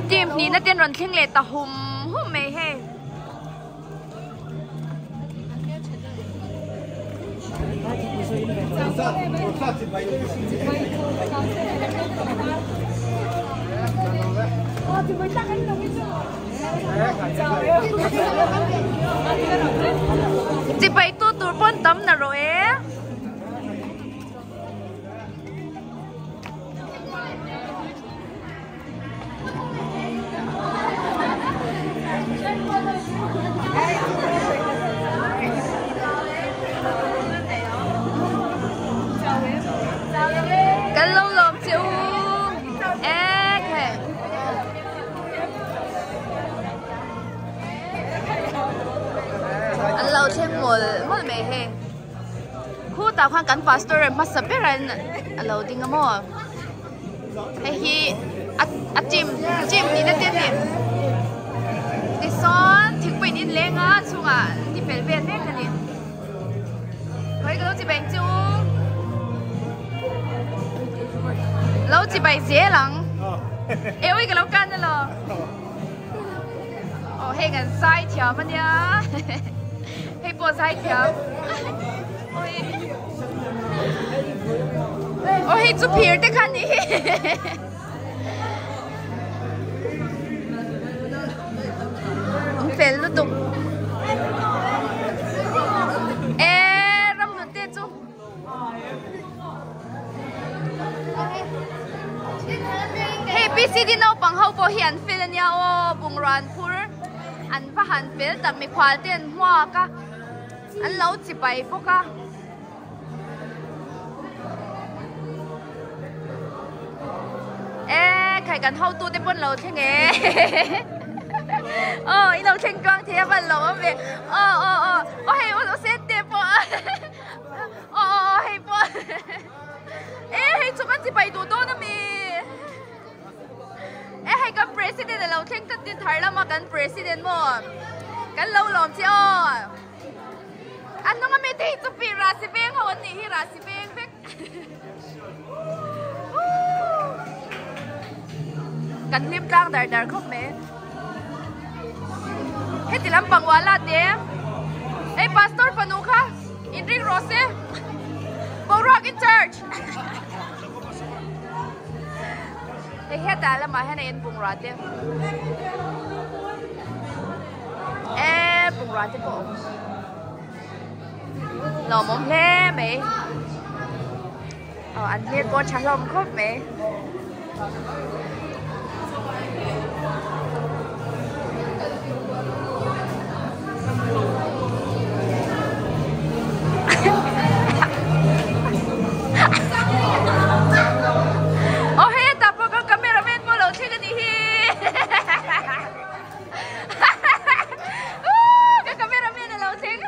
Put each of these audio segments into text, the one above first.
Team hnihna te an rawn thleng leh ta hum hum mai hei. Chipai tu tur pawn tam na rawh e. Kan lo lawm che u ek he. An lo thleng mawlh mawlh mai hei. Khutah khan kan pastor hmasa ber an a lo ding a maw. Hei hi a a team team nihna te a ni. Tisawn thingpui in leng a chhungah an ti fel vel mek a ni. Khawi ka lo chi beng chu lo chi bai zel ang. E ui ka lo kan alo. Aw hei kan zai thiam a nia. Hei pawh zai thiam. Ui. Aw hei chu phir te kha ni hi. An fel lutuk. E ram nun te chu. Hei PCD naupang ho pawh hi an fel ania aw bungrua an phur an va han fel tak mikhual te an hmuak a an lo chibai bawk a. E khai kan hotu te pawn lo thleng e aw i lo thleng tluang thei a van lo awm ve aw aw aw aw hei aw sen te pawh Aw aw aw hei pawh e hei chu kan chipai duh dawn ami e hei kan president alo thleng tlat din thar lama kan president maw kan lo lawm che aw a hnung ami te hi chu pi rasi veng ho an nih hi rasi veng vek kan hlim tlang dar dar khawp mai heti lampang wala te hei pastor fanu kha. In ring rawh se. Boruak in charge. Hei hetah lamah hian a in bungrua te. E bungrua te pawh awm. Lawmawm hle mai. Aw an hmel pawh a tha hlawm khawp mai. Aw hei a tah pawh ka camera man pawh lo thleng a nih hi. Ka camera man a lo thleng.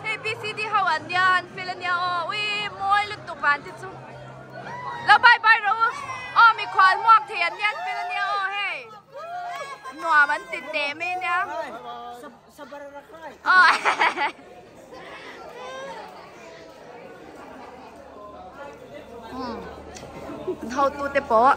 Hei PCD ho an nia an fel a nia aw ui mawi lutuk van te chu lo bye bye rawh u aw mikhual hmuak thei an nia an fel a nia aw hei nuam an ti teh mai a nia aw an hotu te pawh.